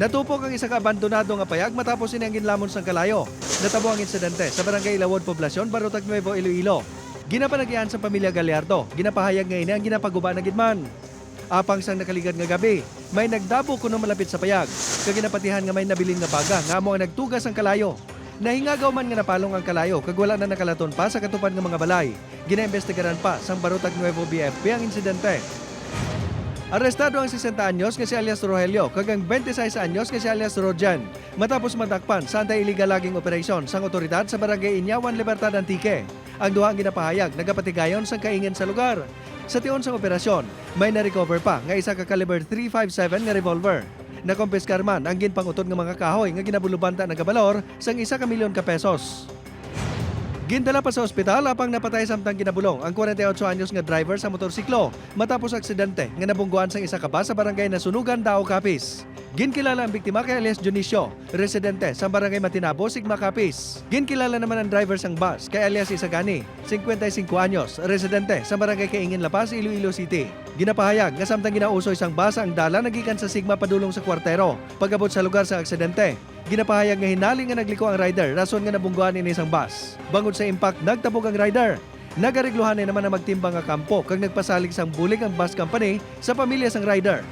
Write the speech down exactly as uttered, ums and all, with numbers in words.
Natupok ang isa ka abandonado nga payag matapos ini ang ginlamon sang kalayo. Natabo ang insidente sa Barangay Ilawod, Poblacion, Barutag Nuevo, Iloilo. Ginapanagian sa pamilya Gallardo, ginapahayag nga ini ang ginapaguba na gid man. Apang sang nakaligad nga gabi, may nagdabo kuno malapit sa payag, kag ginapatihan nga may nabilin nga baga nga amo ang nagtuga sang kalayo. Nahingagaw man nga napalong ang kalayo kag wala na nakalaton pa sa katupad nga mga balay. Ginaimbestigaran pa sang Barutag Nuevo B F P ang insidente. Arestado ang sesenta anyos nga si alias Rogelio kag ang twenty-six anyos nga si alias Rojan matapos madakpan sa anti-illegal logging operation sang otoridad sa Barangay Inyawan, Libertad, Antique. Ang duha ang ginapahayag nagapatigayon sang kaingin sa lugar. Sa tion sang operasyon, may na-recover pa nga isa ka caliber three five seven nga revolver. Nakumpiskar man ang ginpangutod nga mga kahoy nga ginabulubanta nagabalor sang isa ka milyon ka pesos. Gindala pa sa ospital apang napatay samtang ginabulong ang kwarenta y otso anyos nga driver sa motorsiklo matapos aksidente nga nabungguan sang isa ka bus sa barangay Nasunugan, Dao, Capiz. Ginkilala ang biktima kay alias Dionisio, residente sa barangay Matinabo, Sigma, Capiz. Ginkilala naman ang driver sang bus kay alias Isagani, singkwenta y singko anyos, residente sa barangay Kaingin, La Paz, Iloilo City. Ginapahayag nga samtang ginausoy sang bus ang dalan nagikan sa Sigma padulong sa Kwartero, pag-abot sa lugar sa aksidente, ginapahayag nga hinali nga nagliko ang rider rason nga nabungguan ini sang bus. Bangod sa impact, nagtabog ang rider. Nagaregluhanay naman ang magtimbang nga kampo kag nagpasalig sang bulig ang bus company sa pamilya sang rider.